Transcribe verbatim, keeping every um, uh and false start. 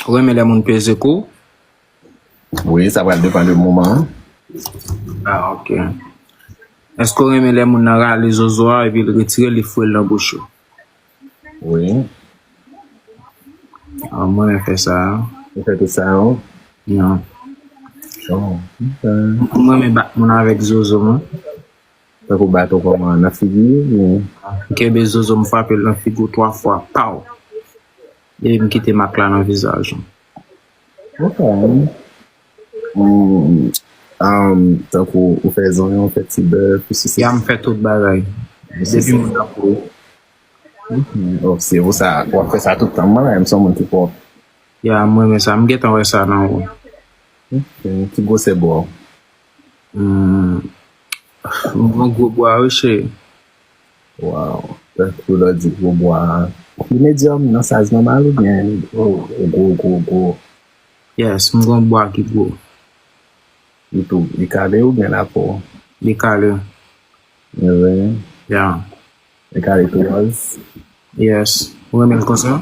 Ou renmen lè moun peze kou? Wi, sa pral depann de moman an. Ah, ok. Èske ou renmen lè moun nan rale zozo a epi l retire li foure l nan bouch ou? Wi. Ah, mwen renmen fè sa. Ou fè tout sa yo? Non. Oh, ok. Mwen renmen bat moun avèk zozo mwen. Tankou baton kòman nan figi? M kenbe zozo m frape l nan figi w twa fwa. Paw! Epi m kite mak la nan vizaj ou. Ok. Mm, um, tankou ou fè zonyon, ou fè ti bèf, ou sisi. Ya m fè tout bagay. Depi moun ap kouri. Mm, oh, se ou sa, w ap fè sa tout tan. Mwen menm, se yon moun ki pwòp. Ya, mwen renmen sa. M gentan wè sa nan ou. Ok. Ki gwosè bra w? Hmm. M gen gwo bra wi, cheri. Wow. Tankou lè w di gwo bra. Li medyòm nan size nòmal oubyen gwo, gwo, gwo, gwo? Yes, m gen bra ki gwo. Li tou, li kale oubyen lapo? Li kale. Li vre? Yeah. Li kale tou wòz? Yes. Ou renmen l konsa?